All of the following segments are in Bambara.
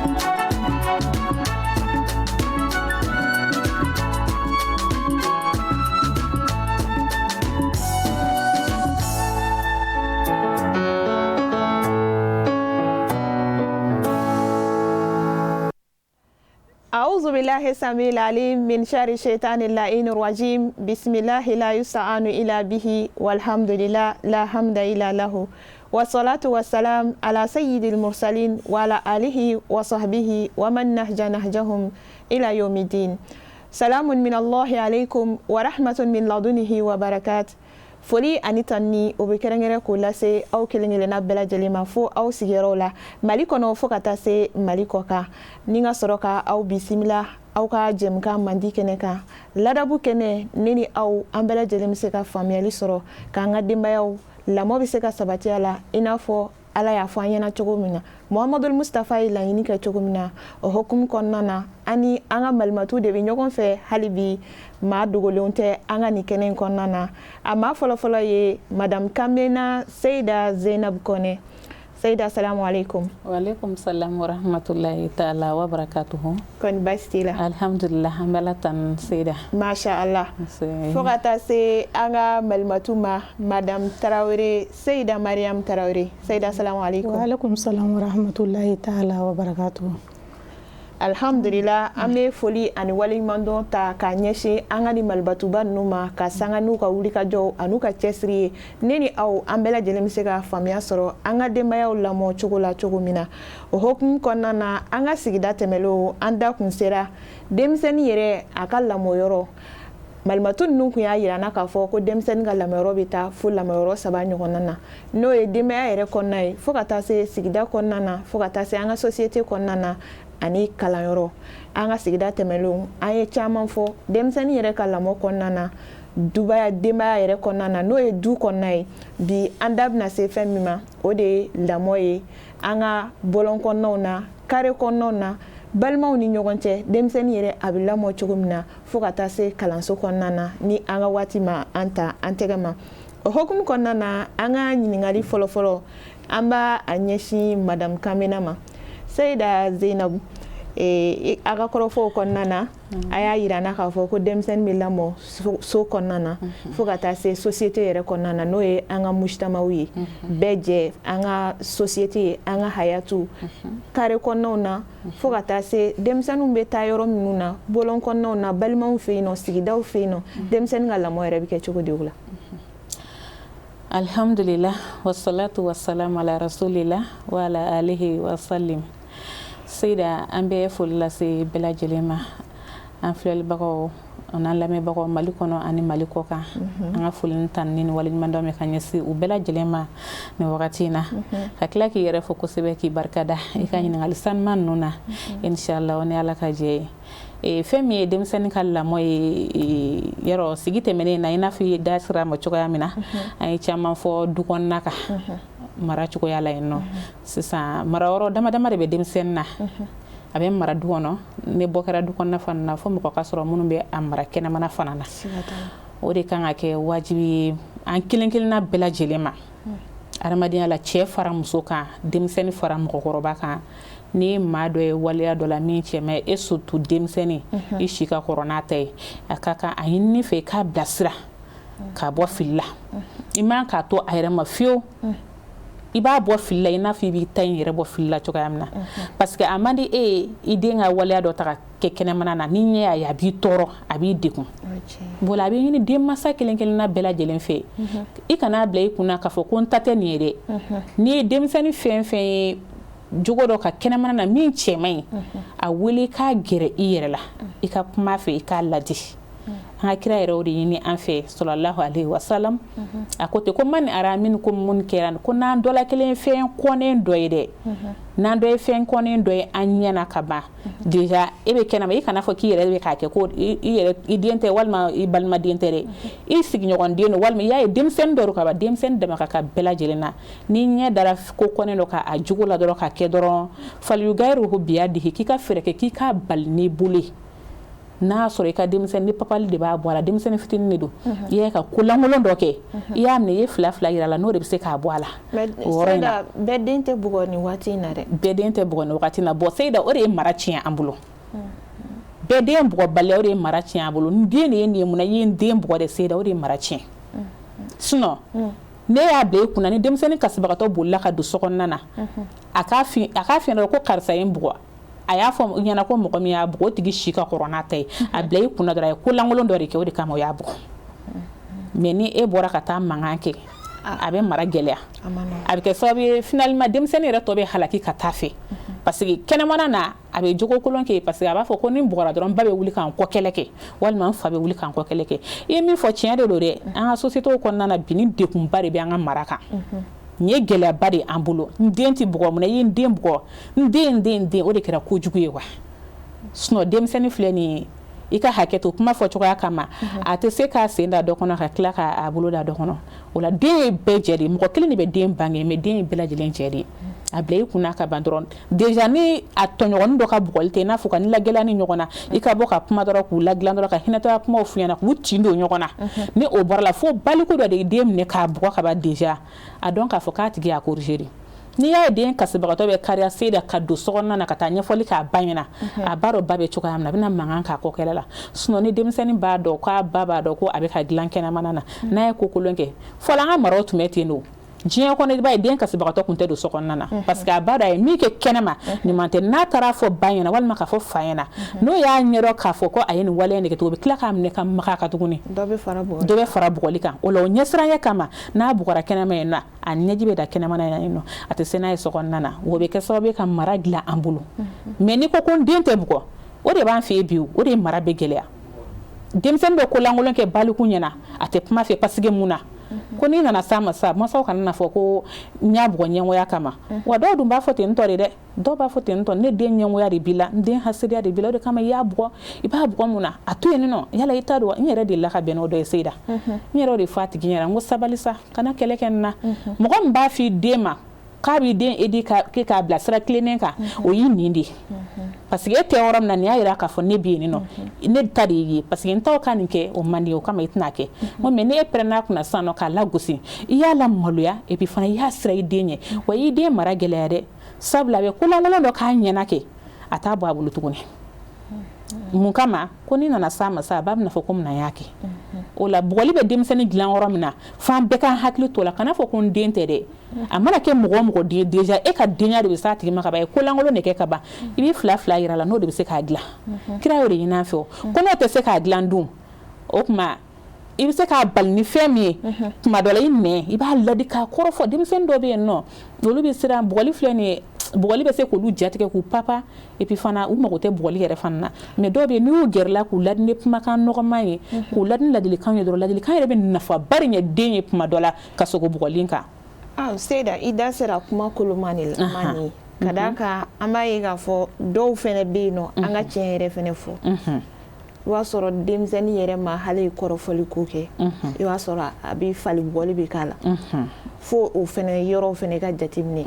أعوذ بالله السميع العليم من شر الشيطان اللعين الرجيم بسم الله لا يستعان إلا به والحمد لله لا حمد إلا له والصلاة والسلام على سيد المرسلين وعلى آله وصحبه ومن نهج نهجهم إلى يوم الدين سلام من الله عليكم ورحمة من لدنه وبركات Foli ani tanuni o bɛ kɛrɛnkɛrɛn k'o lase aw kelen kelenna bɛɛ lajɛlen ma fo aw sigiyɔrɔw la Mali kɔnɔ fo ka taa se Mali kɔ kan ni ka sɔrɔ ka aw bisimila aw ka jɛmukan mandi kɛnɛ kan ladabu kɛnɛ ne ni aw an bɛɛ lajɛlen bɛ se ka faamuyali sɔrɔ k'an ka denbayaw lamɔ bɛ se ka sabati a la i n'a fɔ Ala y'a fɔ an ɲɛna cogo min na Muhamadul Mustafa ye laɲini kɛ cogo min na o hukumu kɔnɔna na an ni an ka malimatu de bɛ ɲɔgɔn fɛ hali bi maa dogolenw tɛ an ka nin kɛnɛ in kɔnɔna na a maa fɔlɔfɔlɔ ye madame Kamena Seyida Zeynab Kɔnɛ Seyida salamu aleykum. Waaleykum salam wa rahmatulahi taala wa barakatuhu. Kɔni baasi t'i la? Alhamdulilah an bɛ Ala tanu Seyida. Masha Allah. Fo ka taa se an ka malimatu ma madame Tarawele Seyida Mariam Tarawele Seyida salamu aleykum. Wa aleykum salam wa rahmatulahi taala wa barakatuhu. Alhamdulillah an bɛ foli ani waleɲumandɔn ta k'a ɲɛsin an ka nin malibatuba ninnu ma ka sanga n'u ka wulikajɔw an'u ka cɛsiri ye ne ni aw an bɛɛ lajɛlen bɛ se ka faamuya sɔrɔ an ka denbayaw lamɔ cogo la cogo min na o hukumu kɔnɔna na an ka sigida tɛmɛlenw an da kun sera denmisɛnnin yɛrɛ a ka lamɔyɔrɔ malimatu ninnu tun y'a yira an na k'a fɔ ko denmisɛnnin ka lamɔyɔrɔ bɛ taa fo lamɔyɔrɔ saba ɲɔgɔnna na n'o ye denbaya yɛrɛ kɔnɔna ye fo ka taa se sigida kɔnɔna na fo ka taa se an ka société kɔnɔna na ani kalanyɔrɔ an ka sigida tɛmɛlenw an ye caman fɔ denmisɛnnin yɛrɛ ka lamɔ kɔnɔna na dubaya denbaya yɛrɛ kɔnɔna na n'o ye du kɔnɔna ye bi an da bɛna se fɛn min ma o de ye lamɔ ye an ka bɔlɔn kɔnɔnaw na kare kɔnɔnaw na balimaw ni ɲɔgɔn cɛ denmisɛnnin yɛrɛ a bɛ lamɔ cogo min na fo ka taa se kalanso kɔnɔna na ni an ka waati ma an ta an tɛgɛ ma o hukumu kɔnɔna na an ka ɲininkali fɔlɔfɔlɔ an b'a a ɲɛsin madame Kamena ma Seyida Zeinabu a ka kɔrɔfɔw kɔnɔna na a y'a yira an na k'a fɔ ko denmisɛnnin bɛ lamɔ so kɔnɔna na fo ka taa se société yɛrɛ kɔnɔna na n'o ye an ka mujtamaw ye bɛɛ jɛ an ka société ye an ka hayatu kare kɔnɔnaw na fo ka taa se denmisɛnninw bɛ taa yɔrɔ minnu na bɔlɔn kɔnɔnaw na balimaw fɛ yen nɔ sigidaw fɛ yen nɔ denmisɛnnin ka lamɔ yɛrɛ bɛ kɛ cogo di o la Alhamdulillah wassalatu wassalamu ala rasulillah wa ala alihi wa sallim Seyida an bɛ foli lase bɛɛ lajɛlen ma an filɛlibagaw an'an lamɛnbagaw Mali kɔnɔ ani Mali kɔ kan an ka foli ni tanuni ni waleɲumandɔn bɛ ka ɲɛsin u bɛɛ lajɛlen ma nin wagati in na ka tila k'i yɛrɛ fo kosɛbɛ k'i barika da i ka ɲininkali sanuman ninnu na inshallah ni Ala ka jɛ ye fɛn min ye denmisɛnnin ka lamɔ ye yɔrɔ sigi tɛmɛnen na i n'a fɔ i ye da sira ma cogoya min na an ye caman fɔ du kɔnɔna kan mara cogoya la yen nɔ sisan mara yɔrɔ dama dama de bɛ denmisɛnnin na a bɛ mara du kɔnɔ ni bɔ kɛra du kɔnɔna fana na fo mɔgɔ ka sɔrɔ minnu bɛ a mara kɛnɛmana fana na o de kan ka kɛ wajibi ye an kelen kelenna bɛɛ lajɛlen ma adamadenya la cɛ fara muso kan denmisɛnnin fara mɔgɔkɔrɔba kan ni maa dɔ ye waleya dɔ la min cɛ man ɲi e surtout denmisɛnnin i si ka kɔrɔ n'a ta ye a ka kan a ɲini fɛ i k'a bilasira k'a bɔ fili la i man k'a to a yɛrɛ ma fiyewu i b'a bɔ fili la i n'a fɔ i b'i ta in yɛrɛ bɔ fili la cogoya min na parce que a man di e ye i den ka waleya dɔ ta ka kɛ kɛnɛmana na n'i ɲɛ y'a ye a b'i tɔɔrɔ a b'i degun bon a bɛ ɲini denmansa kelen kelenna bɛɛ lajɛlen fɛ i kan'a bila i kunna k'a fɔ ko n ta tɛ nin ye dɛ n'i ye denmisɛnnin fɛn fɛn ye jogo dɔ kan kɛnɛmana na min cɛ man ɲi a wele k'a gɛrɛ i yɛrɛ la i ka kuma fɛ i k'a ladi an ka kira yɛrɛ o de ɲini an fɛ sallallahu alaihi wasallam a ko ten ko man ara minkum munkaran ko n'an dɔ la kelen fɛn kɔnnen dɔ ye dɛ n'an dɔ ye fɛn kɔnnen dɔ ye an ɲɛ na ka ban déjà e bɛ kɛnɛma i kana fɔ k'i yɛrɛ bɛ k'a kɛ ko i yɛrɛ i den tɛ walima i balima den tɛ dɛ i sigiɲɔgɔn den don walima i y'a ye denmisɛnnin dɔ don ka ban denmisɛnnin dama ka kan bɛɛ lajɛlen na n'i ɲɛ dara ko kɔnnen dɔ kan a jogo la dɔrɔn ka kɛ dɔrɔn falyugayiruhu biyadihi k'i ka fɛɛrɛ kɛ k'i k'a bali n'i bolo ye. N'a y'a sɔrɔ i ka denmisɛnnin ni papali de b'a bɔ a la, denmisɛnnin fitinin de don, i y'a ka ko lankolon dɔ kɛ, i y'a minɛ, i ye fila fila yira a la, n'o de bɛ se k'a bɔ a la. O yɔrɔ in na, bɛɛ den tɛ bugɔ nin waati in na dɛ. Bɛɛ den tɛ bugɔ nin waati in na. Bon, Seyida, o de ye mara tiɲɛ an bolo. Bɛɛ den bugɔbaliya, o de ye mara tiɲɛ an bolo. N den de ye nin ye, mun na i ye n den bugɔ de? Seyida, o de ye mara tiɲɛ. Sinon ne y'a bila i kunna, ni denmisɛnnin kasibagatɔ bolila ka don so kɔnɔna na, a k'a fi ɲɛna ko karisa ye n bugɔ, a y'a fɔ ɲɛna ko mɔgɔ min y'a bugɔ, o tigi si ka kɔrɔ n'a ta ye, a bila i kunna dɔrɔn a ye ko lankolon dɔ de kɛ, o de kama o y'a bugɔ. Mais ni e bɔra ka taa mankan kɛ, a bɛ mara gɛlɛya, a bɛ kɛ sababu ye finalement denmisɛnnin yɛrɛ tɔ bɛ halaki ka taa fɛ, parce que kɛnɛmana na a bɛ jogo kolon kɛ, parce que a b'a fɔ ko ni n bugɔra dɔrɔn n ba bɛ wuli k'an kɔ kɛlɛ kɛ, walima n fa bɛ wuli k'an kɔ kɛlɛ kɛ. I ye min fɔ, tiɲɛ de don dɛ. An ka société kɔnɔna na bi, ni degunba de bɛ an ka mara kan. Nin ye gɛlɛyaba de ye an bolo. N den tɛ bugɔ, mun na i ye n den bugɔ? N den, n den, n den, o de kɛra kojugu ye wa. Sinon denmisɛnnin filɛ nin ye, i ka hakɛ to kuma fɔ cogoya kama, a tɛ se k'a sen da dɔ kɔnɔ ka tila k'a bolo da dɔ kɔnɔ. O la den ye bɛɛ jɛ de ye. Mɔgɔ kelen de bɛ den bange, mais den ye bɛɛ lajɛlen jɛ de ye. A bila i kunna ka ban dɔrɔn déjà, ni a tɔɲɔgɔnin dɔ ka bugɔli tɛ, i n'a fɔ ka ni lagɛlɛya ni ɲɔgɔn na, i ka bɔ ka kuma dɔrɔn k'u ladilan dɔrɔn, ka hinɛtɔya kumaw f'u ɲɛna, k'u tin don ɲɔgɔn na. Ni o bɔra la, fo baliku dɔ de ye den minɛ k'a bugɔ ka ban déjà, a dɔn k'a fɔ k'a tigi y'a corriger de. N'i y'a ye den kasibagatɔ bɛ kariya se ka don so kɔnɔna na ka taa ɲɛfɔli k'a ba ɲɛna, a b'a dɔn ba bɛ cogoya min na, a bɛna mankan k'a kɔ kɛlɛ la. Sinon ni denmisɛnnin b'a dɔn k'a ba b'a dɔn ko a bɛ ka dilan kɛnɛmana na, n'a ye ko kolon kɛ, fɔlɔ an ka maraw tun bɛ ten don diɲɛ kɔnɔ, i b'a ye den kasibagatɔ tun tɛ don so kɔnɔna na, parce que a b'a dɔn a ye min kɛ kɛnɛma ɲuman tɛ. N'a taara fɔ ba ɲɛna walima k'a fɔ fa ɲɛna, n'o y'a ɲɛdɔn k'a fɔ ko a ye nin waleya in de kɛ, o bɛ tila k'a minɛ ka maga a kan tuguni, dɔ bɛ fara bugɔli kan. O la o ɲɛsiranya kama, n'a bugɔra kɛnɛma yen nɔ, a ɲɛji bɛ da kɛnɛmana yen nɔ, a tɛ se n'a ye so kɔnɔna na. O bɛ kɛ sababu ye ka mara dilan an bolo. Mais n'i ko ko n den tɛ bugɔ, o de b'an fɛ yen bi, o de ye mara bɛ gɛlɛya. Denmisɛnnin bɛ ko lankolon kɛ baliku ɲɛna, a tɛ kuma fɛ, parce que mun na? Ko n'i nana s'a ma sa, masaw kana na fɔ ko n y'a bugɔ ɲɛngoya kama. Wa dɔw dun b'a fɔ ten tɔ de dɛ, dɔw b'a fɔ ten tɔ, ne den ɲɛngoya de b'i la, n den hasidiya de b'i la, o de kama i y'a bugɔ. I b'a bugɔ mun na? A to yen nɔ. Yala i t'a dɔn, n yɛrɛ delila ka bɛn n'o dɔ ye Seyida. N yɛrɛ de fɔ a tigi ɲɛna, n ko sabali sa, kana kɛlɛ kɛ nin na. Mɔgɔ min b'a f'i den ma k'a b'i den éduquer k'a bila sira tilennen kan, o y'i nin de ye, parce que e tɛ yɔrɔ min na, nin y'a jira k'a fɔ ne bɛ yen nɔ, ne ta de y'i ye, parce que n taw ka nin kɛ, o man di, o kama i tɛna kɛ. N ko mais n'e pɛrɛnna kunna sisan nɔ k'a lagosi, i y'a lamaloya, et puis fana i y'a sira i den ɲɛ, wa i den mara gɛlɛya dɛ, sabula a bɛ kolankolon dɔ k'a ɲɛna kɛ, a t'a bɔ a bolo tuguni. Mun kama? Ko n'i nana s'a ma sa, a ba bɛna fɔ ko mun na y'a kɛ. O la bugɔli bɛ denmisɛnnin dilan yɔrɔ min na, f'an bɛɛ k'an hakili to la. Kana fɔ ko n den tɛ dɛ. A mana kɛ mɔgɔ o mɔgɔ den, déjà e ka denya de bɛ s'a tigi ma ka ban, a ye kolankolon de kɛ ka ban, i bɛ fila fila yira la, n'o de bɛ se k'a dilan. Kira y'o de ɲini an fɛ. O ko n'o tɛ se k'a dilan dun, o tuma i bɛ se k'a bali ni fɛn min ye. Tuma dɔ la, i nɛn, i b'a ladi k'a kɔrɔfɔ. Denmisɛnnin dɔ bɛ yen nɔ, olu bɛ siran bugɔli filɛ nin ye, bugɔli bɛ se k'olu jatigɛ k'u papa, et puis fana u mago tɛ bugɔli yɛrɛ fana na. Mais dɔw bɛ yen, n'i y'u gɛrɛla k'u ladi ni kumakan nɔgɔman ye, k'u ladi ni ladilikan ye dɔrɔn, ladilikan yɛrɛ bɛ nafaba de ɲɛ den ye tuma dɔ la ka sogo bugɔli kan. Seyida, i da sera kuma koloma de la nin ye, ka d'a kan an b'a ye k'a fɔ dɔw fana bɛ yen nɔ, an ka tiɲɛ yɛrɛ fana fɔ, i b'a sɔrɔ denmisɛnnin yɛrɛ ma hali kɔrɔfɔli ko kɛ, i b'a sɔrɔ a bɛ fali bugɔli bɛ k'a la. Fo o fana yɔrɔ fana ka jateminɛ.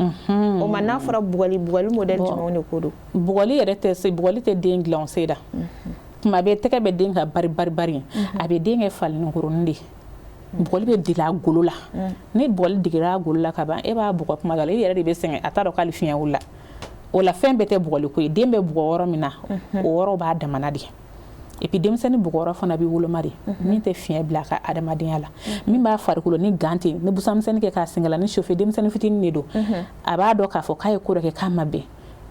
O ma n'a fɔra bugɔli, bugɔli modèle jumɛnw de ko don? Bugɔli yɛrɛ tɛ se, bugɔli tɛ den dilan Seyida. Tuma bɛɛ tɛgɛ bɛ den ka bari bari bari, a bɛ den kɛ falinikuruni de ye. Bugɔli bɛ digi a golo la. Ni bugɔli digira a golo la ka ban, e b'a bugɔ tuma dɔ la, i yɛrɛ de bɛ sɛgɛn, a t'a dɔn k'ale fiɲɛ wulila. O la fɛn bɛɛ tɛ bugɔli ko ye. Den bɛ bugɔ yɔrɔ min na, o yɔrɔ b'a damana de. Et puis denmisɛnnin bugɔyɔrɔ fana bɛ woloma de, min tɛ fiɲɛ bila a ka adamadenya la, min b'a farikolo ni gant tɛ, ni busanmisɛnnin kɛ k'a senkala ni chauffer, denmisɛnnin fitinin de don, a b'a dɔn k'a fɔ k'a ye ko dɔ kɛ k'a ma bɛn.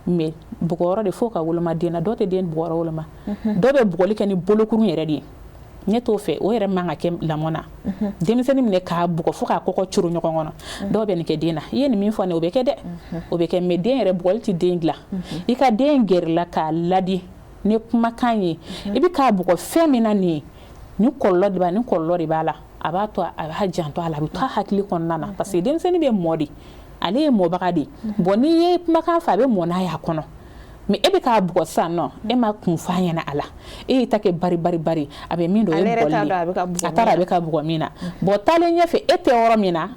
Mais bugɔyɔrɔ de fo ka woloma den na. Dɔw tɛ den bugɔyɔrɔ woloma, dɔw bɛ bugɔli kɛ ni bolokurun yɛrɛ de ye. Ne t'o fɛ, o yɛrɛ man ka kɛ lamɔ na. Denmisɛnnin minɛ k'a bugɔ fo k'a kɔkɔ coro ɲɔgɔn kɔnɔ, dɔw bɛ nin kɛ den na. I ye nin min fɔ nin, o bɛ kɛ dɛ, o bɛ kɛ. Mais den yɛrɛ bugɔli tɛ den dilan. I ka den gɛrɛla k'a ladi ni kumakan ye, i bɛ k'a bugɔ fɛn min na nin ye, nin kɔlɔlɔ de b'a, nin kɔlɔlɔ de b'a la, a b'a to a b'a janto a la, a bɛ to a hakili kɔnɔna na, parce que denmisɛnnin bɛ mɔ de, ale ye mɔbaga de ye. Bon, n'i ye kumakan fɔ, a bɛ mɔ n'a y'a kɔnɔ. Mais e bɛ k'a bugɔ sisan nɔ, e ma kun f'a ɲɛna a la, e y'i ta kɛ bari bari bari, a bɛ min dɔn o ye bugɔli ye, a t'a dɔn a bɛ ka bugɔ min na. Bon, taalen ɲɛfɛ, e tɛ yɔrɔ min na,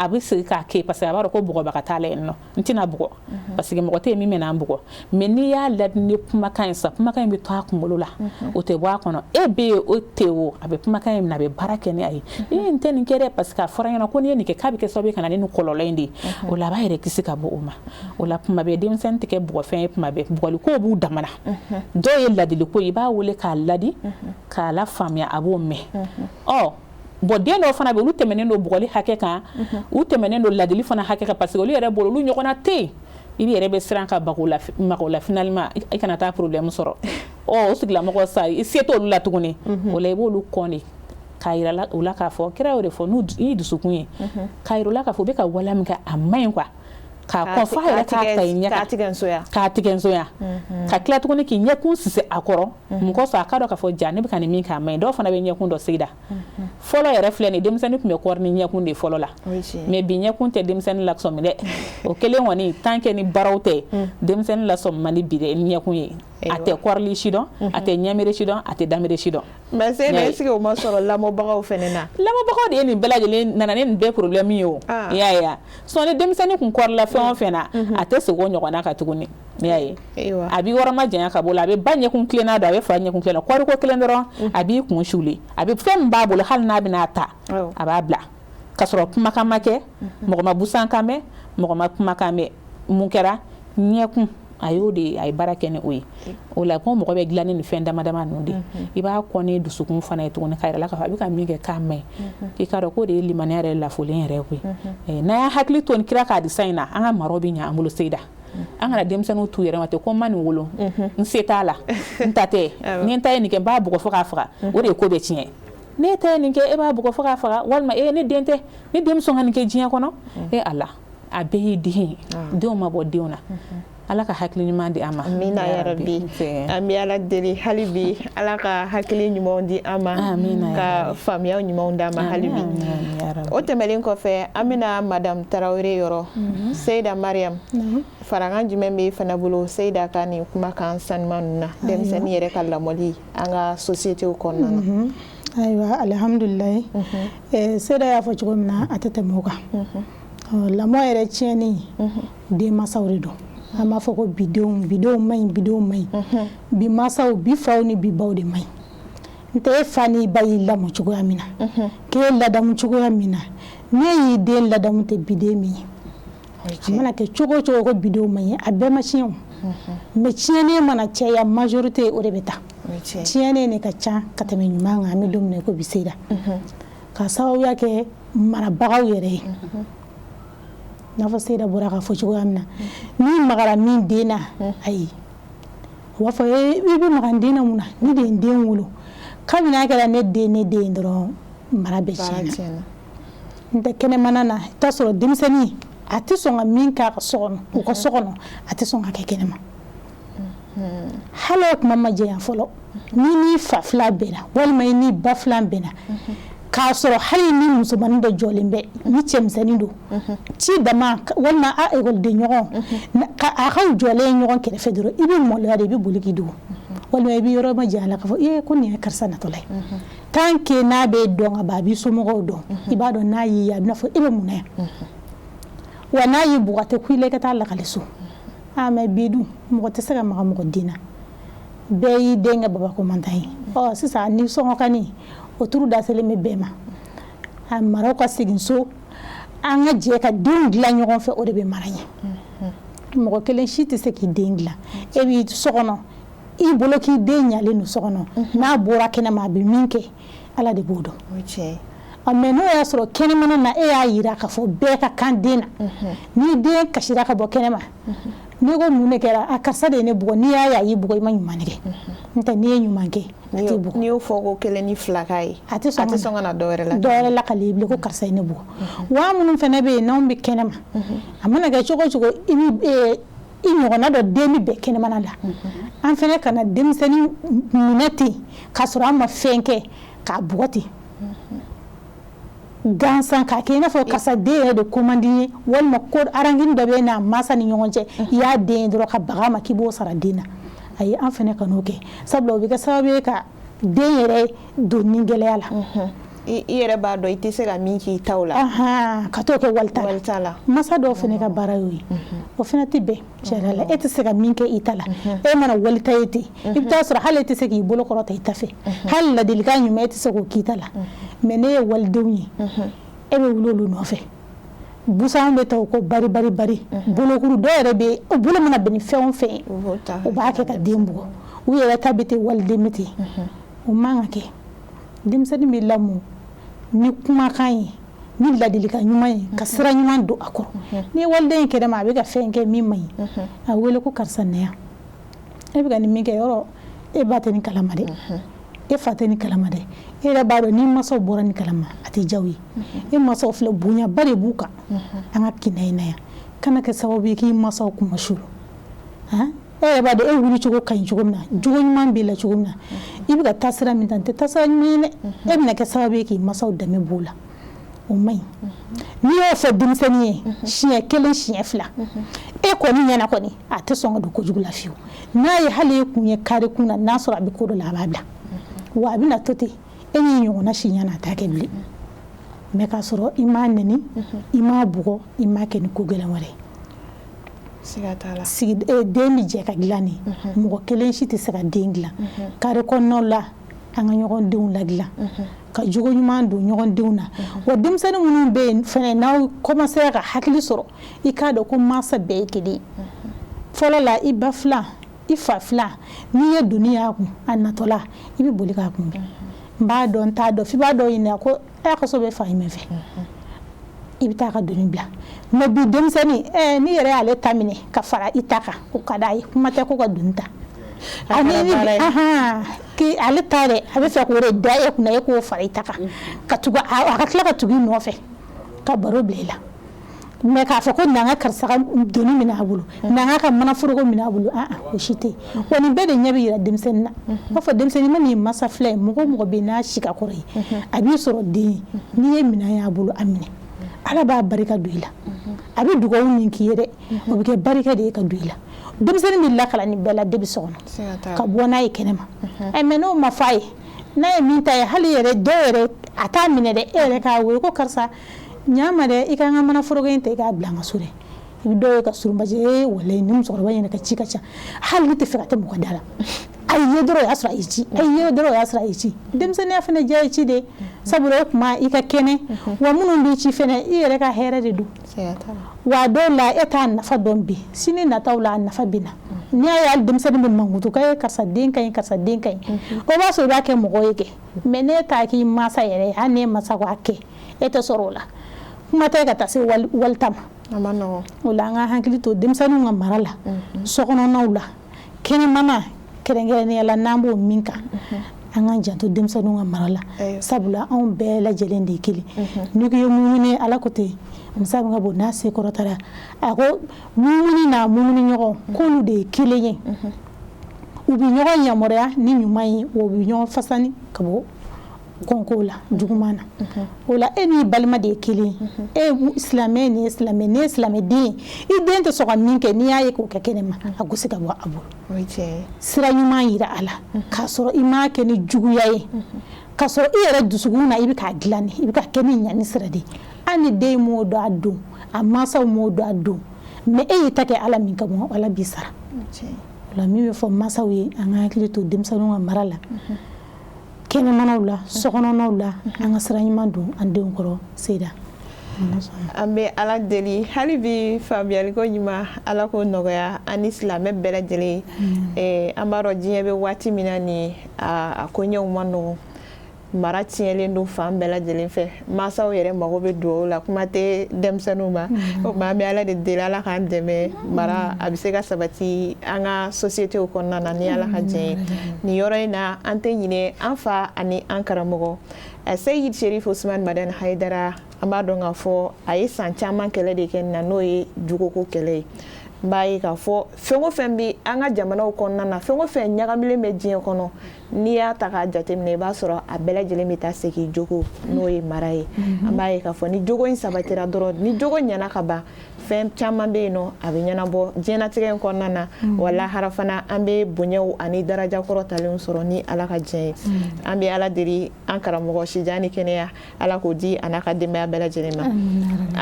A bɛ segin k'a kɛ parce que a b'a dɔn ko bugɔbaga t'a la yen nɔ, n tɛna bugɔ parce que mɔgɔ tɛ yen min bɛna n bugɔ. Mais n'i y'a ladi ni kumakan ye sa, kumakan in bɛ to a kunkolo la, o tɛ bɔ a kɔnɔ. E bɛ yen, o tɛ o, a bɛ kumakan in minɛ, a bɛ baara kɛ ni a ye. E n tɛ nin kɛ dɛ, parce que a fɔra n ɲɛna ko n'i ye nin kɛ, k'a bɛ kɛ sababu ye ka na ni nin kɔlɔlɔ in de ye. O la a b'a yɛrɛ kisi ka bɔ o ma. O la tuma bɛɛ denmisɛnnin tɛ kɛ bugɔfɛn ye, tuma bɛɛ bugɔliko b'u damana. Dɔw ye ladiliko ye, i b'a wele k'a ladi, k'a la faamuya, a b'o mɛn. Ɔ bon, den dɔw fana bɛ, olu tɛmɛnen don bugɔli hakɛ kan, u tɛmɛnen don ladili fana hakɛ kan, parce que olu yɛrɛ bolo, olu ɲɔgɔnna tɛ yen. I bɛ yɛrɛ bɛ siran ka mago la, finalement i kana taa problème sɔrɔ. Ɔ o tigilamɔgɔ sa, i se t'olu la tuguni. O la i b'olu kɔn de k'a yira u la k'a fɔ kira y'o de fɔ n'u y'i dusukun ye, k'a yira u la k'a fɔ u bɛ ka waleya min kɛ, a man ɲi quoi, k'a kɔn f'a yɛrɛ k'a ta i ɲɛ kan, k'a tigɛ nsoya, ka tila tuguni k'i ɲɛkun sisi a kɔrɔ. Mɔgɔ sɔrɔ a k'a dɔn k'a fɔ ja ne bɛ ka nin min kɛ, a man ɲi. Dɔw fana bɛ ɲɛkun dɔ sigida fɔlɔ yɛrɛ filɛ nin, denmisɛnnin tun bɛ kɔri ni ɲɛkun de fɔlɔ la, mais bi ɲɛkun tɛ denmisɛnnin lasɔmi dɛ. O kelen kɔni, tant que ni baaraw tɛ, denmisɛnnin lasɔmi man di bi dɛ ni ɲɛkun ye. A tɛ kɔrili si dɔn, a tɛ ɲɛmere si dɔn, a tɛ damere si dɔn. Mais c'est est-ce que o ma sɔrɔ lamɔbagaw fɛnɛ na? Lamɔbagaw de ye nin bɛɛ lajɛlen nana ni nin bɛɛ problème ye o. I y'a ye wa? Sinon ni denmisɛnnin kun kɔrila fɛn o fɛn na, a tɛ segin o ɲɔgɔnna kan tuguni. I y'a ye, a b'i yɔrɔ ma janya ka bɔ o la. A bɛ ba ɲɛkun tilenna dɔn, a bɛ fa ɲɛkun tilenna. Kɔriko kelen dɔrɔn, a b'i kun suli, a bɛ fɛn min b'a bolo, hali n'a bɛna ta, a b'a bila, k'a sɔrɔ kumakan ma kɛ, mɔgɔ ma busan kan mɛn, mɔgɔ ma kumakan mɛn. Mun kɛra? Ɲɛkun. A y'o de, a ye baara kɛ ni o ye. O la ko mɔgɔ bɛ dilan ni nin fɛn dama dama ninnu de, i b'a kɔn ni dusukun fana ye tuguni, k'a yira la k'a fɔ a bɛ ka min kɛ k'a man ɲi. I k'a dɔn k'o de ye limaniya yɛrɛ lafolen yɛrɛ koyi. N'an y'an hakili to nin kira k'a di sa in na, an ka maraw bɛ ɲɛ an bolo. Seyida, an kana denmisɛnninw t'u yɛrɛ ma ten ko n ma nin wolo, n se t'a la, n ta tɛ, ni n ta ye nin kɛ, n b'a bugɔ fo k'a faga. O de ye ko bɛɛ tiɲɛ. Ne ta ye nin kɛ, e b'a bugɔ fo k'a faga, walima e ne den tɛ, ne den bɛ sɔn ka nin kɛ diɲɛ kɔnɔ? E Ala, a bɛɛ y'i den ye. Denw ma bɔ denw na. Ala ka hakili ɲuman di an ma. Amina ya rabbi. An bɛ Ala deli hali bi, Ala ka hakili ɲumanw di an ma, ka faamuya ɲumanw d'an ma hali bi. O tɛmɛnen kɔfɛ, an bɛna Madame Tarawele yɔrɔ. Seyida Mariam, farankan jumɛn bɛ fana bolo Seyida ka nin kumakan sanuman ninnu na, denmisɛnnin yɛrɛ ka lamɔli an ka société kɔnɔna na? Ayiwa, alihamudulilayi. Seyida y'a fɔ cogo min na, a tɛ tɛmɛ o kan. Lamɔ yɛrɛ tiɲɛni, denmansaw de don. An b'a fɔ ko bidenw, bidenw man ɲi, bidenw man ɲi. Bi mansaw, bi faw ni bi baw de man ɲi. N tɛ e fa n'i ba y'i lamɔ cogoya min na, k'e ladamu cogoya min na, n'e y'i den ladamu tɛ biden min ye, a mana kɛ cogo o cogo ko bidenw man ɲi, a bɛɛ ma tiɲɛ o. Mais tiɲɛnen mana caya, majorité o de bɛ taa tiɲɛnen de ka ca ka tɛmɛ ɲuman kan. An bɛ don min na i ko bi, Seyida, ka sababuya kɛ marabagaw yɛrɛ ye, n'a fɔ Seyida bɔra k'a fɔ cogoya min na, n'i magara min den na, ayi, u b'a fɔ i bɛ maga n den na mun na? Ne de ye n den wolo. Kabini a kɛra ne den, ne den dɔrɔn, mara bɛɛ tiɲɛna. N tɛ kɛnɛmana na, i t'a sɔrɔ denmisɛnnin a tɛ sɔn ka min k'a ka so kɔnɔ, u ka so kɔnɔ, a tɛ sɔn ka kɛ kɛnɛma. Hali o kuma ma janya fɔlɔ, ni n'i fa filan bɛnna walima i ni ba filan bɛnna, k'a sɔrɔ hali ni musomannin dɔ jɔlen bɛ ni cɛmisɛnnin don ci dama, walima a ekɔliden ɲɔgɔn a k'aw jɔlen ɲɔgɔn kɛrɛfɛ dɔrɔn, i bɛ maloya de, i bɛ boli k'i dogo, walima i bɛ yɔrɔ ma janya la k'a fɔ ee ko nin ye karisa natɔla ye. Tant que n'a bɛ dɔn ka ban, a b'i somɔgɔw dɔn, i b'a dɔn n'a y'i ye, a bɛna fɔ e bɛ mun na yan? Wa n'a y'i bugɔ, a tɛ ku i la i ka taa lakali so. A mais bi dun, mɔgɔ tɛ se ka maga mɔgɔ den na, bɛɛ y'i den kɛ babako mantan ye. Ɔ sisan ni sɔngɔkani o turu daselen bɛ bɛɛ ma, a maraw ka segin so, an ka jɛ ka denw dilan ɲɔgɔn fɛ, o de bɛ mara ɲɛ. Mɔgɔ kelen si tɛ se k'i den dilan. E b'i so kɔnɔ, i bolo k'i den ɲalen don so kɔnɔ, n'a bɔra kɛnɛma, a bɛ min kɛ, Ala de b'o dɔn. Mais n'o y'a sɔrɔ kɛnɛmana na, e y'a yira k'a fɔ bɛɛ ka kan den na, n'i den kasira ka bɔ kɛnɛma, n'i ko mun de kɛra? A karisa de ye ne bugɔ. N'i y'a ye a y'i bugɔ, i ma ɲuman kɛ. N'o tɛ n'i ye ɲuman kɛ, a t'i bugɔ. N'i y'o fɔ ko kelen ni fila k'a ye, a tɛ sɔn ka na dɔwɛrɛ la, dɔwɛrɛ lakali i bilen ko karisa ye ne bugɔ. Wa minnu fana bɛ yen n'anw bɛ kɛnɛma, a mana kɛ cogo o cogo, i bɛ i ɲɔgɔnna dɔ den bɛ bɛn kɛnɛmana la, an fana kana denmisɛnnin minɛ ten k'a sɔrɔ an ma fɛn kɛ, k'a bugɔ ten gansan, k'a kɛ i n'a fɔ karisa den yɛrɛ de ko man di ye, walima ko rancune dɔ bɛ n'a mansa ni ɲɔgɔn cɛ, i y'a den ye dɔrɔn ka baga ma k'i b'o sara den na. Ayi, an fana kan'o kɛ, sabula o bɛ kɛ sababu ye ka den yɛrɛ don ni gɛlɛya la. I yɛrɛ b'a dɔn i tɛ se ka min k'i taw la, ka t'o kɛ walita la. Masa dɔw fana ka baara y'o ye, o fana tɛ bɛn tiɲɛ la. E tɛ se ka min kɛ i ta la, e mana walita ye ten, i bɛ taa sɔrɔ hali e tɛ se k'i bolo kɔrɔta i ta fɛ, hali ladilikan ɲuman e tɛ se k'o k'i ta la. Mais ne ye walidenw ye, e bɛ wuli olu nɔfɛ, busan bɛ ta u ko bari bari bari, bolokuru dɔw yɛrɛ bɛ yen, bolo mana bɛn ni fɛn o fɛn ye, u b'a kɛ ka den bugɔ, u yɛrɛ ta bɛ ten, waliden bɛ ten. O man ka kɛ. Denmisɛnnin bɛ lamɔ ni kumakan ye, ni ladilikan ɲuman ye, ka sira ɲuman don a kɔrɔ. Ni ye waliden ye kɛnɛma, a bɛ ka fɛn kɛ min man ɲi, a wele ko karisa na yan, e bɛ ka nin min kɛ yɔrɔ, e ba tɛ nin kalama dɛ, e fa tɛ nin kalama dɛ, e yɛrɛ b'a dɔn ni masaw bɔra nin kalama a tɛ diya u ye. E masaw filɛ, bonyaba de b'u kan, an ka kinda in na yan, kana kɛ sababu ye k'i masaw kunmasuli. E yɛrɛ b'a dɔn e wuli cogo ka ɲi cogo min na, jogo ɲuman b'i la cogo min na, i bɛ ka taasira min ta, nin tɛ taasira ɲuman ye dɛ, e bɛna kɛ sababu ye k'i masaw danbe b'o la, o man ɲi. N'i y'o fɔ denmisɛnnin ye siɲɛ kelen, siɲɛ fila, e kɔni ɲɛna kɔni a tɛ sɔn ka don kojugu la fiyewu. N'a ye hali e kun ye kari kun na, n'a sɔrɔ a bɛ ko dɔ la, a b'a bila, wa a bɛna to ten, e n'i ɲɔgɔnna si ɲɛna a t'a kɛ bilen. Mais k'a sɔrɔ i m'a nɛni, i m'a bugɔ, i m'a kɛ ni ko gɛlɛn wɛrɛ ye. Den bɛ jɛ ka dilan de, mɔgɔ kelen si tɛ se ka den dilan. Kari kɔnɔnaw la, an ka ɲɔgɔn denw ladilan, ka jogo ɲuman don ɲɔgɔn denw na. Wa denmisɛnnin minnu bɛ yen fɛnɛ, n'aw commencé ka hakili sɔrɔ, i k'a dɔn ko mansa bɛɛ ye kelen ye. Fɔlɔ la, i ba filan, i fa filan, n'i ye doni y'a kun a natɔla, i bɛ boli k'a kunbɛn. N b'a dɔn, n t'a dɔn, f'i b'a dɔn ɲininka ko e ka so bɛ fan jumɛn fɛ, i bɛ taa ka doni bila. Mais bi denmisɛnnin, n'i yɛrɛ y'ale ta minɛ ka fara i ta kan, o ka d'a ye, kuma tɛ ko ka doni ta. Ani ale ta dɛ, a bɛ fɛ k'o de da e kunna, e k'o fara i ta kan, ka tugu a ka tila ka tugu i nɔfɛ ka baro bila i la. Mais k'a fɔ ko na n ka karisa ka doni minɛ a bolo, na n ka manaforoko minɛ a bolo, o si tɛ yen. Wa nin bɛɛ de ɲɛ bɛ yira denmisɛnnin na. B'a fɔ denmisɛnnin ma n'i masa filɛ ye, mɔgɔ o mɔgɔ bɛ yen n'a si ka kɔrɔ ye, a b'i sɔrɔ den ye, n'i ye minɛn y'a bolo, a minɛ, Ala b'a barika don i la. A bɛ dugawu min k'i ye dɛ, o bɛ kɛ barika de ye ka don i la. Denmisɛnnin bɛ lakala ni bɛɛ la depuis so kɔnɔ, ka bɔ n'a ye kɛnɛma. Mais n'o ma fɔ a ye, n'a ye min ta ye, hali yɛrɛ dɔw yɛrɛ a t'a minɛ dɛ, e yɛrɛ k'a wele ko karisa ɲa ma dɛ, i ka n ka manaforoko in ta i k'a bila n ka so dɛ. I bɛ dɔw ye ka surunbaji, ee walayi ni musokɔrɔba in yɛrɛ ka ci ka ca, hali ne tɛ fɛ ka tɛmɛ u ka da la. A ye dɔrɔn o y'a sɔrɔ a y'i ci, a ye dɔrɔn o y'a sɔrɔ a y'i ci. Denmisɛnninya fana diya ye ci de, sabula o tuma i ka kɛnɛ, wa minnu b'i ci fana, i yɛrɛ ka hɛrɛ de don. Wa dɔw la e t'a nafa dɔn bi, sini nataw la a nafa bɛ na. N'i y'a ye hali denmisɛnnin bɛ mankutu k'a ye karisa den ka ɲi, karisa den ka ɲi, o b'a sɔrɔ i b'a kɛ mɔgɔ ye kɛ. Mais n'e t'a k'i mansa yɛrɛ ye, hali n'e mansa ko a kɛ, e tɛ sɔrɔ o la. Kuma tɛ ka taa se walita ma. O la an ka hakili to denmisɛnninw ka mara la, sokɔnɔnaw la, kɛnɛmana kɛrɛnkɛrɛnnenya la, n'an b'o min kan, an k'an janto denmisɛnninw ka mara la, sabula anw bɛɛ lajɛlen de ye kelen. N'i ko i ye mumuni, Ala ko ten, masa min ka bon n'a se kɔrɔtara, a ko mumuni n'a mumuni ɲɔgɔn k'olu de ye kelen ye, u bɛ ɲɔgɔn yamaruya ni ɲuman ye, wa u bɛ ɲɔgɔn fasani ka bɔ kɔnko la juguman na. O la e n'i balima de ye kelen ye, e ye silamɛ, nin ye silamɛ, ne ye silamɛden ye, i den tɛ sɔn ka min kɛ, n'i y'a ye k'o kɛ kɛnɛma, a gosi ka bɔ a bolo. Sira ɲuman yira a la, k'a sɔrɔ i m'a kɛ ni juguya ye, k'a sɔrɔ i yɛrɛ dusukun na i bɛ k'a dilan, i bɛ k'a kɛ ni ɲani sira de ye. Hali ni den m'o dɔn a don, a mansaw m'o dɔn a don, mais e y'i ta kɛ Ala min kama, Ala b'i sara. O la min bɛ fɔ mansaw ye, an ka hakili to denmisɛnninw ka mara la, kɛnɛmanaw la, sokɔnɔnaw la, an ka sira ɲuman don an denw kɔrɔ. Seyida, an bɛ Ala deli hali bi faamuyaliko ɲuman, Ala k'o nɔgɔya an ni silamɛ bɛɛ lajɛlen. An b'a dɔn diɲɛ bɛ waati min na nin, a koɲɛw ma nɔgɔn, mara tiɲɛlen don fan bɛɛ lajɛlen fɛ, mansaw yɛrɛ mago bɛ dugawu la, kuma tɛ denmisɛnninw ma. O tuma an bɛ Ala de deli, Ala k'an dɛmɛ, mara a bɛ se ka sabati an ka société kɔnɔna na ni Ala ka jɛn ye. Nin yɔrɔ in na, an tɛ ɲinɛ an fa ani an karamɔgɔ Seyid Sherif Usman Madani Hayidara. An b'a dɔn k'a fɔ a ye san caman kɛlɛ de kɛ nin na, n'o ye jugoko kɛlɛ ye. N b'a ye k'a fɔ fɛn o fɛn bɛ an ka jamanaw kɔnɔna na, fɛn o fɛn ɲagamilen bɛ diɲɛ kɔnɔ, n'i y'a ta k'a jateminɛ, i b'a sɔrɔ a bɛɛ lajɛlen bɛ taa segin jogo, n'o ye mara ye. An b'a ye k'a fɔ ni jogo in sabatira dɔrɔn, ni jogo ɲɛna ka ban, fɛn caman bɛ yen nɔ a bɛ ɲɛnabɔ diɲɛnatigɛ in kɔnɔna na, wa lahara fana an bɛ bonyaw ani daraja kɔrɔtalenw sɔrɔ ni Ala ka diɲɛ ye. An bɛ Ala deli, an karamɔgɔ sijan ni kɛnɛya, Ala k'o di a n'a ka denbaya bɛɛ lajɛlen ma.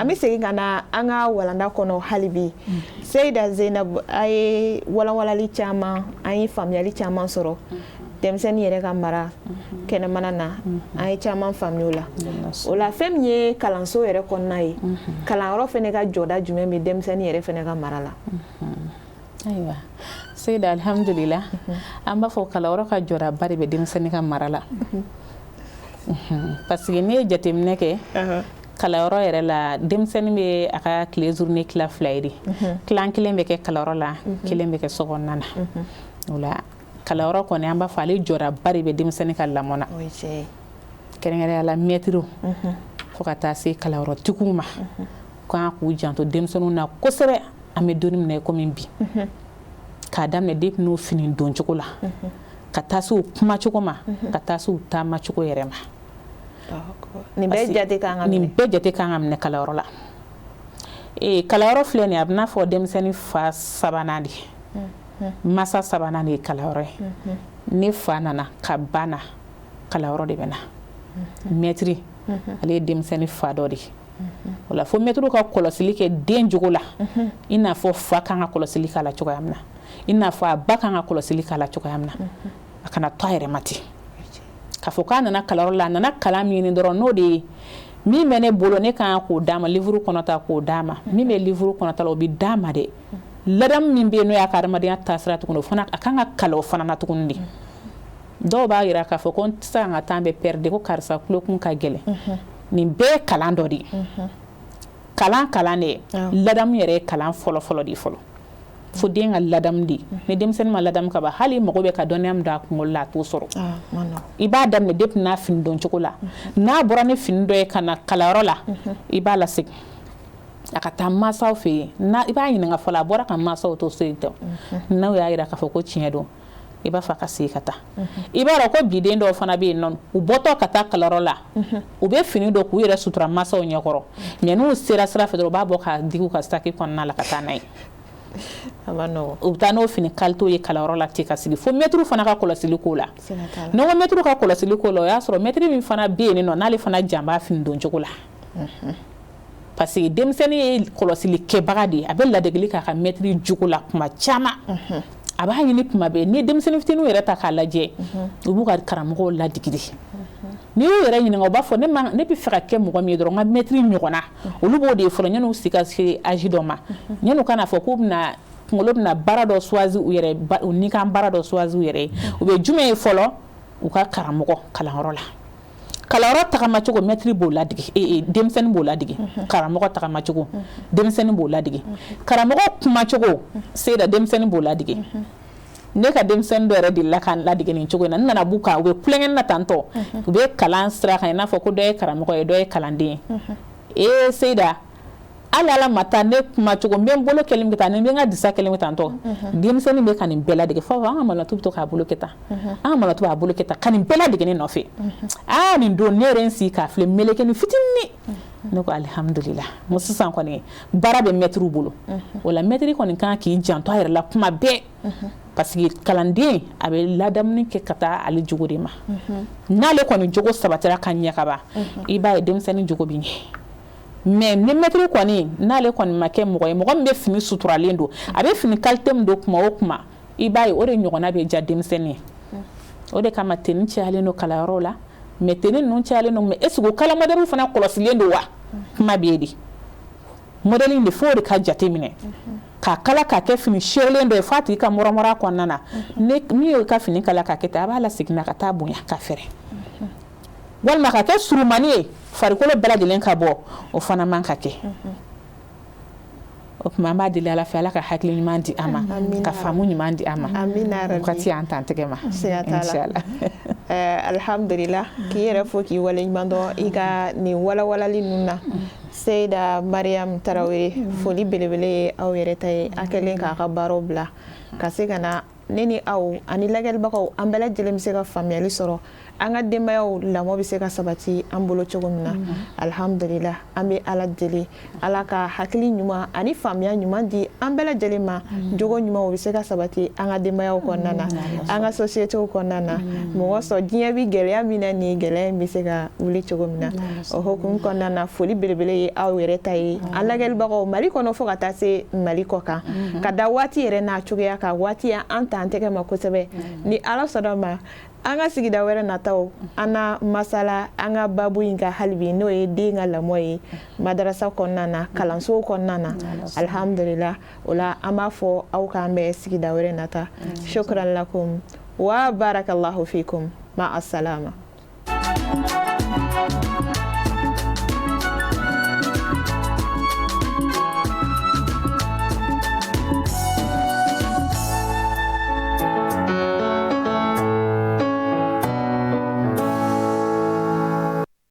An bɛ segin ka na an ka walanda kɔnɔ hali bi. Seyida Zeinabu, a ye walanwalali caman, an ye faamuyali caman sɔrɔ denmisɛnnin yɛrɛ ka mara kɛnɛmana na, an ye caman faamuya o la. O la, fɛn min ye kalanso yɛrɛ kɔnɔna ye, kalanyɔrɔ fɛnɛ ka jɔda jumɛn bɛ denmisɛnnin yɛrɛ fɛnɛ ka mara la? Ayiwa Seyida, alhamdulillah, an b'a fɔ kalanyɔrɔ ka jɔdaba de bɛ denmisɛnnin ka mara la, parce que n'i ye jateminɛ kɛ kalanyɔrɔ yɛrɛ la, denmisɛnnin bɛ a ka tile journée tila fila ye de. Tilan kelen bɛ kɛ kalanyɔrɔ la, kelen bɛ kɛ so kɔnɔna na. O la, kalanyɔrɔ kɔni, an b'a fɔ ale jɔdaba de bɛ denmisɛnnin ka lamɔ na, kɛrɛnkɛrɛnya la mɛtiriw fo ka taa se kalanyɔrɔtigiw ma kan k'u janto denmisɛnninw na kosɛbɛ. An bɛ don min na i komi bi, k'a daminɛ depuis n'u fini doncogo la, ka taa se u kumacogo ma, ka taa se u taamacogo yɛrɛ ma. Nin bɛɛ jate kan ka minɛ. Nin bɛɛ jate kan ka minɛ kalanyɔrɔ la. Kalanyɔrɔ filɛ nin ye, a bɛ n'a fɔ denmisɛnnin fa sabanan de ye, masa sabanan de ye kalanyɔrɔ ye. Ne fa nana ka ba na, kalanyɔrɔ de bɛ na. Mɛtiri, ale ye denmisɛnnin fa dɔ de ye. O la, fo mɛtiriw ka kɔlɔsili kɛ den jogo la, i n'a fɔ fa kan ka kɔlɔsili k'a la cogoya min na, i n'a fɔ a ba kan ka kɔlɔsili k'a la cogoya min na. A kana to a yɛrɛ ma ten k'a fɔ k'a nana kalanyɔrɔ la, a nana kalan min ɲini dɔrɔn, n'o de ye min bɛ ne bolo, ne kan k'o d'a ma, livre kɔnɔta k'o d'a ma. Min bɛ livre kɔnɔta la, o bɛ d'a ma dɛ. Ladamu min bɛ yen, n'o y'a ka adamadenya taasira tuguni, o fana a kan ka kalan o fana na tuguni de. Dɔw b'a jira k'a fɔ ko n tɛ se ka n ka temps bɛɛ perdre, ko karisa tulokun ka gɛlɛn. Nin bɛɛ ye kalan dɔ de ye. Kalan kalan de ye, ladamu yɛrɛ ye kalan fɔlɔ-fɔlɔ de ye fɔlɔ. Fo den ka ladamu de. Ni denmisɛnnin ma ladamu ka ban, hali mago bɛ ka dɔnniya min don a kunkolo la, a t'o sɔrɔ. I b'a daminɛ depuis n'a fini don cogo la. N'a bɔra ni fini dɔ ye ka na kalanyɔrɔ la, i b'a lasegin a ka taa mansaw fɛ yen. I b'a ɲininka fɔlɔ, a bɔra ka mansaw to so yen tɔ. N'o y'a jira k'a fɔ ko tiɲɛ don, i b'a fɔ a ka segin ka taa. I b'a dɔn ko biden dɔw fana bɛ yen nɔ, u bɔtɔ ka taa kalanyɔrɔ la, u bɛ fini don k'u yɛrɛ sutura mansaw ɲɛkɔrɔ, mais n'u sera sira fɛ dɔrɔn, u b'a bɔ k'a digi u ka saki kɔnɔna la ka taa n'a ye. U bɛ taa n'o fini qualité ye kalanyɔrɔ la ten ka sigi. Fo mɛtiriw fana ka kɔlɔsili k'o la. Ni ko mɛtiriw ka kɔlɔsili k'o la, o y'a sɔrɔ mɛtiri min fana bɛ yen nɔ, n'ale fana jan b'a fini don cogo la, parce que denmisɛnnin ye kɔlɔsili kɛbaga de ye. A bɛ ladegeli k'a ka mɛtiri jogo la kuma caman, a b'a ɲini kuma bɛɛ. Ni denmisɛnnin fitininw yɛrɛ ta k'a lajɛ, u b'u ka karamɔgɔw ladege de. N'i y'u yɛrɛ ɲininka, u b'a fɔ ne bɛ fɛ ka kɛ mɔgɔ min ye dɔrɔn, n ka mɛtiri ɲɔgɔnna. Olu b'o de ye fɔlɔ, yan'u si ka se âge dɔ ma, yan'u kana fɔ k'u bɛna kunkolo bɛna baara dɔ choisi u yɛrɛ, u ni kan baara dɔ choisi u yɛrɛ ye, u bɛ jumɛn ye fɔlɔ? U ka karamɔgɔ kalanyɔrɔ la. Kalanyɔrɔ tagamacogo, mɛtiri b'o ladege, denmisɛnnin b'o ladege. Karamɔgɔ tagamacogo, denmisɛnnin b'o ladege. Karamɔgɔ kumacogo, Seyida, denmisɛnnin b'o ladege. Ne ka denmisɛnnin dɔ yɛrɛ delila ka n ladege nin cogo in na. N nana b'u kan, u bɛ tulonkɛ na tantɔ, u bɛ kalan sira kan, i n'a fɔ ko dɔ ye karamɔgɔ ye, dɔ ye kalanden ye. Ee Seyida, hali Ala ma taa ne kumacogo, n bɛ n bolo kɛlen bɛ tan, ni n bɛ n ka disa kɛlen bɛ tantɔ, denmisɛnnin bɛ ka nin bɛɛ ladege. Fɔ an ka Malimatu bɛ to k'a bolo kɛ tan, an ka Malimatu b'a bolo kɛ tan ka nin bɛɛ ladege ne nɔfɛ. Aa, nin don ne yɛrɛ n sigi k'a filɛ, melekeni fitinin. Ne ko alihamudulila, n ko sisan kɔni baara bɛ mɛtiriw bolo. O la, mɛtiri kɔni kan k'i janto a yɛrɛ la kuma bɛɛ, parce que kalanden a bɛ ladamuni kɛ ka taa ale jogo de ma. N'ale kɔni jogo sabatira ka ɲɛ ka ban, i b'a ye denmisɛnnin jogo bɛ ɲɛ. Mais ni mɛtiri kɔni, n'ale kɔni ma kɛ mɔgɔ ye, mɔgɔ min bɛ fini suturalen don, a bɛ fini qualité min don kuma o kuma, i b'a ye o de ɲɔgɔnna bɛ diya denmisɛnnin ye. O de kama tenue cayalen don kalanyɔrɔw la. Mais tenue ninnu cayalen don, mais est ce que o kala modèle fana kɔlɔsilen don wa? Kuma bɛ yen de, modèle in de, fo o de ka jate minɛ k'a kala k'a kɛ fini seerelen dɔ ye, f'a tigi ka mɔrɔmɔrɔ a kɔnɔna na. Ni min y'o ka fini kala k'a kɛ ten, a b'a lasegin ka taa bonya ka fɛrɛ, walima ka kɛ surumani ye, farikolo bɛɛ lajɛlen ka bɔ, o fana man ka kɛ. O tuma an b'a deli Ala fɛ, Ala ka hakili ɲuman di an ma, ka faamu ɲuman di an ma. Wagati y'an tan tɛgɛ ma. Inshallah. Alhamdulillah, k'i yɛrɛ fo, k'i waleɲuman dɔn i ka nin walawalali ninnu na. Seyida Mariam Tarawele, foli belebele ye aw yɛrɛ ta ye, a kɛlen k'a ka baaraw bila ka se ka na. Ne ni aw ani lajɛlibagaw, an bɛɛ lajɛlen bɛ se ka faamuyali sɔrɔ an ka denbayaw lamɔ bɛ se ka sabati an bolo cogo min na. Alihamudulila, an bɛ Ala deli, Ala ka hakili ɲuman ani faamuya ɲuman di an bɛɛ lajɛlen ma, jogo ɲuman o bɛ se ka sabati an ka denbayaw kɔnɔna na, an ka sociétéw kɔnɔna na. Mɔgɔ sɔn diɲɛ bɛ gɛlɛya min na, nin gɛlɛya in bɛ se ka wuli cogo min na. O hukumu kɔnɔna na, foli belebele ye aw yɛrɛ ta ye, an lajɛlibagaw Mali kɔnɔ fo ka taa se Mali kɔ kan, ka da waati yɛrɛ n'a cogoya kan. Waati y'an ta an tɛgɛ ma kosɛbɛ. Ni Ala sɔnna ma, an ka sigida wɛrɛ nataw, an na masala an ka babu in ka hali bi, n'o ye den ka lamɔ ye madarasa kɔnɔna na, kalansow kɔnɔna na. Alihamudulila, o la an b'a fɔ aw k'an bɛn sigida wɛrɛ nata. Shukran lakum wa barakallahu fikum, ma asalama.